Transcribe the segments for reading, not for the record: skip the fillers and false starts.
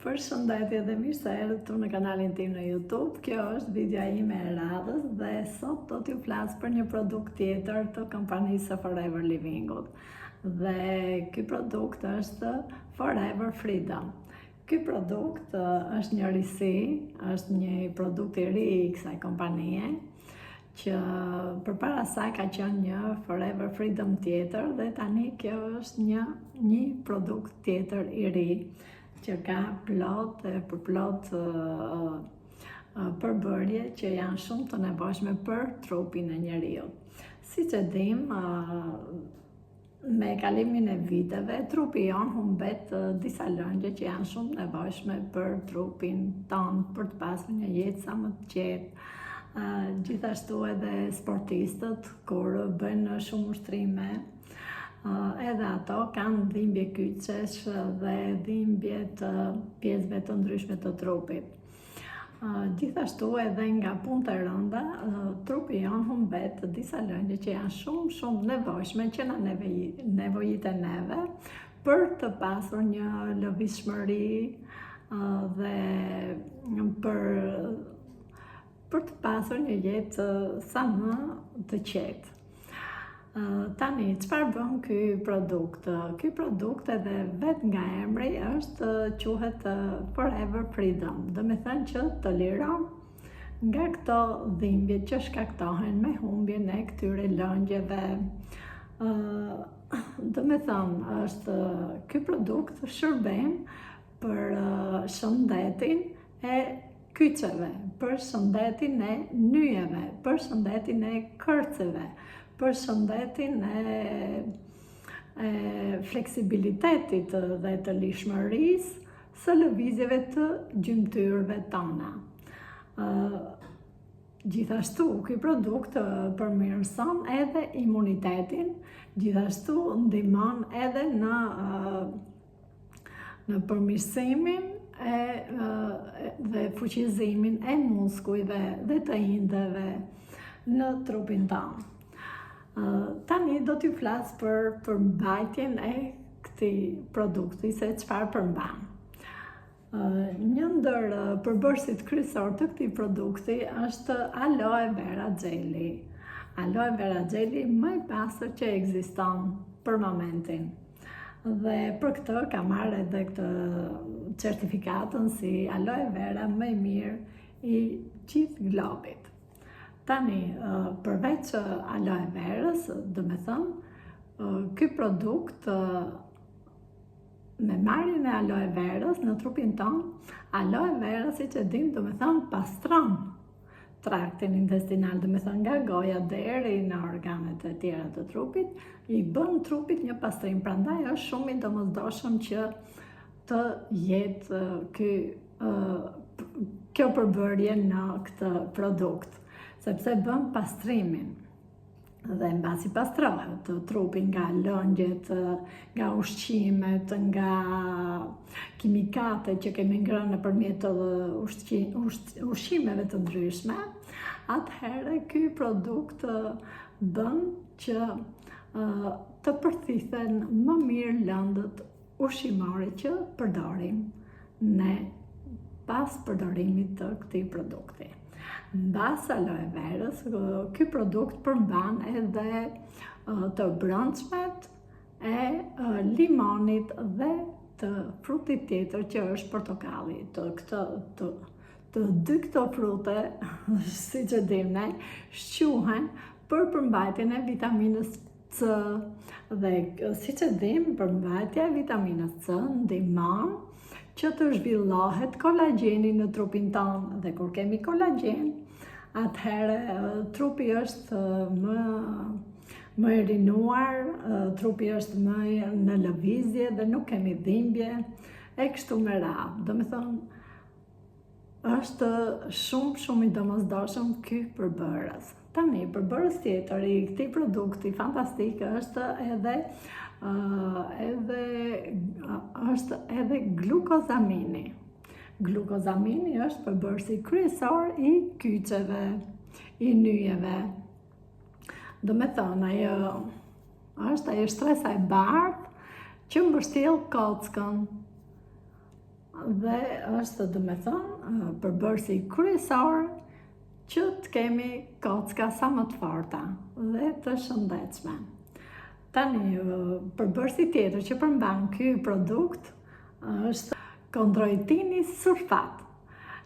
Përshëndetje dhe mirë se erdhët këtu në kanalin tim në YouTube. Kjo është videoja ime e radhës dhe sot do t'ju flas për një produkt tjetër të kompanisë së Forever Livingut. Dhe ky produkt është Forever Freedom. Ky produkt është një risi, është një produkt i ri i kësaj kompanie që përpara saj ka qenë një Forever Freedom tjetër dhe tani kjo është një një produkt tjetër i ri që ka plot e përplot përbërje që janë shumë të nevojshme për trupin e njeriut. Siç e dim, Me kalimin e viteve, trupi jonë humbet disa lëngje që janë shumë të nevojshme për trupin tonë, për të pasur një jetë sa më të qetë. Gjithashtu edhe sportistët, kur bëjnë shumë ushtrime, edhe ato kanë dhimbje kyçesh dhe dhimbje të pjesëve të ndryshme të trupit. Gjithashtu edhe nga punët e rënda, trupi jonë humbet disa lëngje që janë shumë shumë nevojshme që na nevojiten neve për të pasur një lëvizshmëri dhe për për të pasur një jetë sa më të qetë. Tani, çfarë bën ky produkt? Ky produkt edhe vetë nga emri është quhet Forever Freedom, domethënë që të liron nga këto dhimbje që shkaktohen me humbjen e këtyre lëngjeve. Domethënë, është ky produkt shërben për shëndetin e kyçeve, për shëndetin e nyjeve, për shëndetin e kërceve, për shëndetin e, e fleksibilitetit dhe të lishmërisë së lëvizjeve të gjymtyrëve tona. Gjithashtu, ky produkt përmirëson edhe imunitetin, gjithashtu ndihmon edhe në në përmirësimin e dhe fuqizimin e muskujve dhe të indeve në trupin tonë. Tani do t'ju flas për përmbajtjen e këtij produkti, se çfarë përmban. Një ndër përbërësit kryesor të këtij produkti është aloe vera xheli. Aloe vera xheli më i pastër që ekziston për momentin. Dhe për këtë ka marrë edhe këtë certifikatën si aloe vera më i mirë i gjithë globit. Tani, përveç aloe verës, domethënë, ky produkt me marrjen e aloe verës në trupin tonë, aloe vera, siç e dim, domethënë, pastron traktin intestinal, domethënë nga goja deri në organet e tjera të trupit, i bën trupit një pastrim, prandaj është shumë i domosdoshëm që të jetë ky kjo përbërje në këtë produkt, sepse bën pastrimin. Dhe mbasi pastrohet trupi nga lëngjet, nga ushqimet, nga kimikatet që kemi ngrënë nëpërmjet ushqimeve të ndryshme, atëherë ky produkt bën që të përthithen më mirë lëndët ushqimore që përdorim ne pas përdorimit të këtij produkti. Mbas aloe verës, ky produkt përmban edhe të brendshmet e limonit dhe të frutit tjetër që është portokalli. Të këtë të të dy këto frute, siç e dimë ne, shquhen për përmbajtjen e vitaminës C dhe siç e dimë, përmbajtja e vitaminës C ndihmon që të zhvillohet kolagjeni në trupin tonë dhe kur kemi kolagjen, atëherë trupi është më më i rinuar, trupi është më në lëvizje dhe nuk kemi dhimbje e kështu me radhë. Domethënë, Është shumë shumë i domosdoshëm ky përbërës. Tani, përbërës tjetër i këtij produkti fantastik është edhe edhe është edhe glukozamini. Glukozamini është përbërësi kryesor i kyçeve, i nyjeve. Domethënë, ajo është ajo shtresa e bardhë që mbështjell kockën. dhe është domethënë përbërësi kryesor që të kemi kocka sa më të forta dhe të shëndetshme. Tani, përbërësi tjetër që përmban ky produkt është kondroitini sulfat.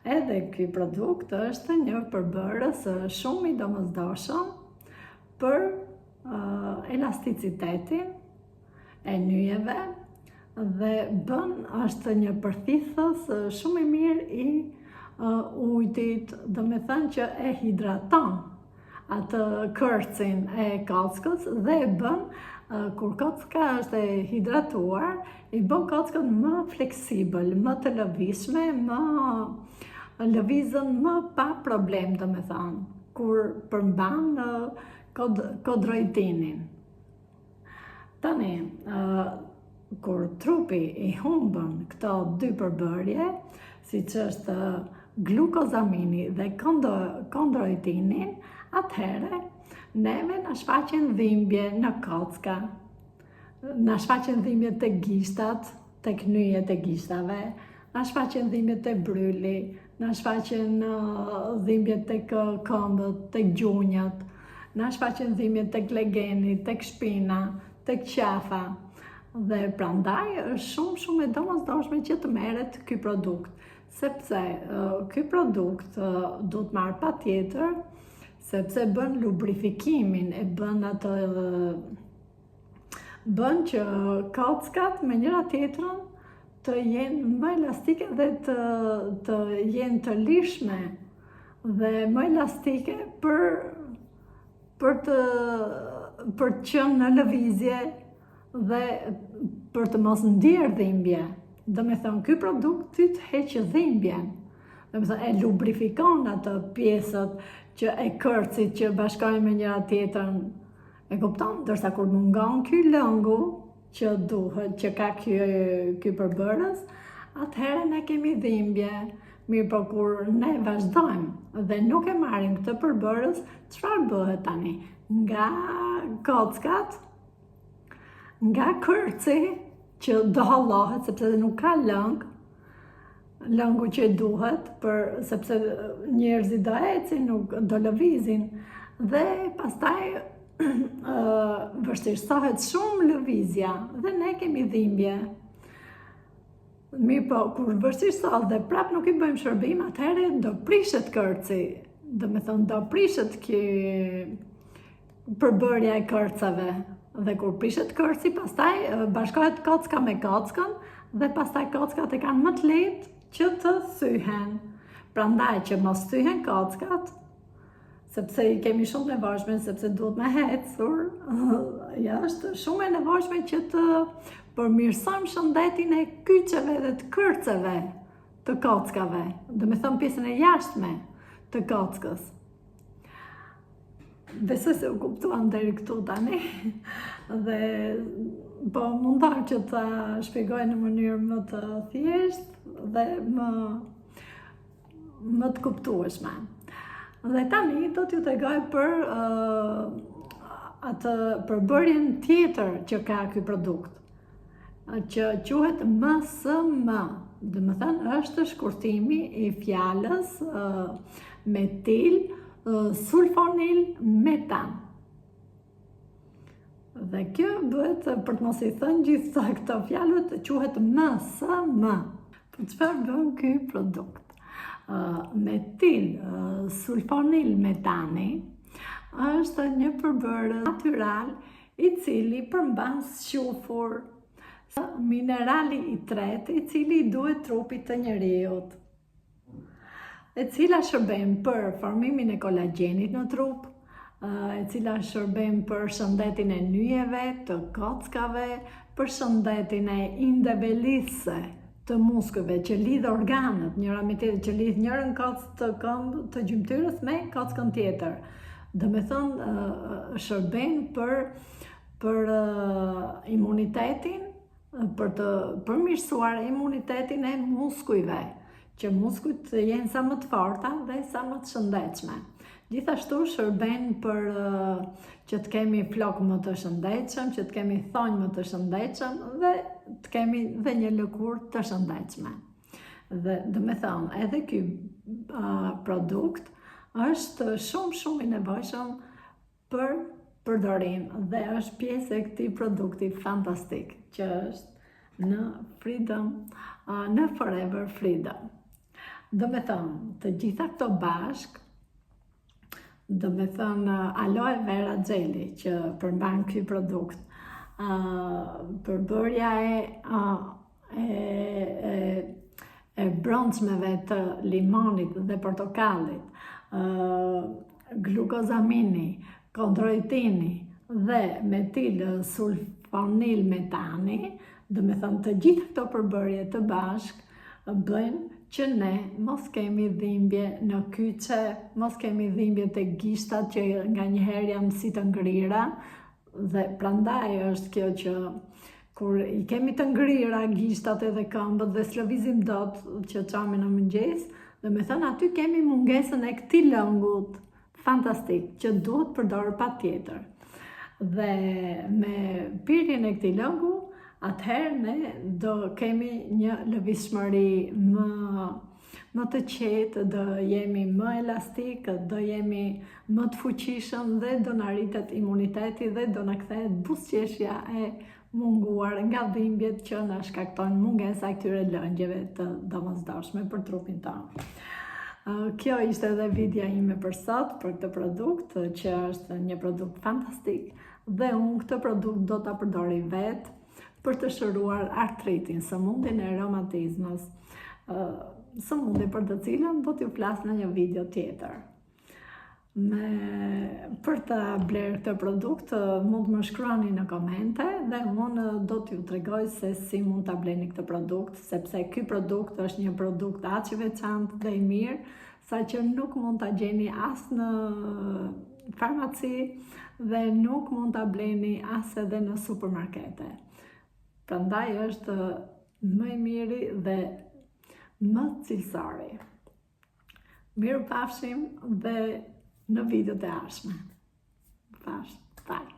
Edhe ky produkt është një përbërës shumë i domosdoshëm për elasticitetin e nyjeve dhe bën është një përthithës shumë i mirë i ujit, domethënë që e hidraton atë kërcin e kockës dhe e bën kur kocka është e hidratuar, i bën kockën më fleksibël, më të lëvizshme, më lëvizën më pa problem, domethënë, kur përmban kod, kondroitinin. Tani, kur trupi i humbën këto dy përbërje, siç është glukozamini dhe kondroitinin, atëherë neve na shfaqen dhimbje në kocka, na shfaqen dhimbje te gishtat, tek nyjet e gishtave, na shfaqen dhimbje te bryli, na shfaqen dhimbje tek këmbët, tek gjunjët, na shfaqen dhimbje tek legeni, tek shpina, tek qafa. Dhe prandaj është shumë shumë e domosdoshme që të merret ky produkt, sepse ky produkt duhet marrë patjetër, sepse bën lubrifikimin, e bën atë bën që kockat me njëra tjetrën të jenë më elastike dhe të, të jenë të lirshme dhe më elastike për, për të për të qenë në lëvizje dhe për të mos ndier dhimbje. Domethënë, ky produkt ty të heq dhimbjen. Domethënë, e lubrifikon atë pjesët që e kërcit që bashkojnë me njëra tjetrën E kupton? Ndërsa kur mungon ky lëngu që duhet, që ka ky ky përbërës, atëherë ne kemi dhimbje. Mirëpo kur ne vazhdojmë dhe nuk e marrim këtë përbërës, çfarë bëhet tani? Nga kockat, nga kërci që do hollohet sepse nuk ka lëng, lëngu që duhet për sepse njerëzit do ecin, nuk do lëvizin dhe pastaj vështirësohet shumë lëvizja dhe ne kemi dhimbje. Mirëpo, kur vështirësohet dhe prap nuk i bëjmë shërbim, atëherë do prishet kërci, domethënë do prishet ky përbërja e kërcave dhe kur prishet kërci, pastaj bashkohet kocka me kockën dhe pastaj kockat e kanë më të lehtë që të thyhen. Prandaj që mos thyhen kockat, sepse i kemi shumë nevojshme, sepse duhet me ecur, ja është shumë e nevojshme që të përmirësojmë shëndetin e kyçeve dhe të kërceve të kockave, domethënë pjesën e jashtme të kockës. Besoj se u kuptuam deri këtu tani dhe po mundohem që ta shpjegoj në mënyrë më të thjeshtë dhe më më të kuptueshme. Dhe tani do t'ju tregoj për uh, atë përbërjen tjetër që ka ky produkt. që quhet MSM, domethënë është shkurtimi i fjalës metil sulfonil metan. Dhe kjo bëhet, për të mos i thënë gjithë këto fjalët, quhet MSM. Po çfarë bën ky produkt? Metil sulfonil metani është një përbërës natyral i cili përmban squfur, minerali i tretë i cili i duhet trupit të njeriut, e cila shërben për formimin e kolagjenit në trup, e cila shërben për shëndetin e nyjeve, të kockave, për shëndetin e indeve lidhëse të muskujve që lidh organet, njëra me tjetrën që lidh njërën kockë të këmbë të gjymtyrës me kockën tjetër. Domethënë shërben për për imunitetin, për të përmirësuar imunitetin e muskujve, që muskujt të jenë sa më të forta dhe sa më të shëndetshme. Gjithashtu shërben për që të kemi flokë më të shëndetshëm, që të kemi thonj më të shëndetshëm dhe të kemi dhe një lëkurë të shëndetshme. Dhe domethënë, edhe ky uh, produkt është shumë shumë i nevojshëm për përdorim dhe është pjesë e këtij produkti fantastik që është në Freedom, uh, në Forever Freedom. Domethënë, të gjitha këto bashkë, domethënë aloe vera xheli që përmban ky produkt, uh, përbërja e, uh, e, e, e brendshmeve të limonit dhe portokallit, uh, glukozamini, kondroitini dhe metil sulfonil metani, domethënë të gjitha këto përbërje të bashkë bëjnë që ne mos kemi dhimbje në kyçe, mos kemi dhimbje te gishtat që nganjëherë janë si të ngrira dhe prandaj është kjo që kur i kemi të ngrira gishtat edhe këmbët dhe s'lëvizim dot që çohemi në mëngjes, domethënë aty kemi mungesën e këtij lëngut fantastik që duhet përdorur patjetër. Dhe me pirjen e këtij lëngu, atëherë ne do kemi një lëvizshmëri më më të qetë, do jemi më elastik, do jemi më të fuqishëm dhe do na rritet imuniteti dhe do na kthehet buzëqeshja e munguar nga dhimbjet që na shkaktojnë mungesa e këtyre lëngjeve të domosdoshme për trupin tonë. Kjo ishte edhe videoja ime për sot, për këtë produkt, që është një produkt fantastik, dhe unë këtë produkt do ta përdori vetë për të shëruar artritin, sëmundjen e reumatizmës, sëmundje për të cilën do t'ju flas në një video tjetër. Me, për ta blerë këtë produkt, mund të më shkruani në komente dhe unë do t'ju tregoj se si mund ta bleni këtë produkt, sepse ky produkt është një produkt aq i veçantë dhe i mirë, saqë nuk mund ta gjeni as në farmaci dhe nuk mund ta bleni as edhe në supermarkete. Prandaj është më i miri dhe më cilësori. Mirupafshim dhe në videot e ardhshme. Pafsh, bye.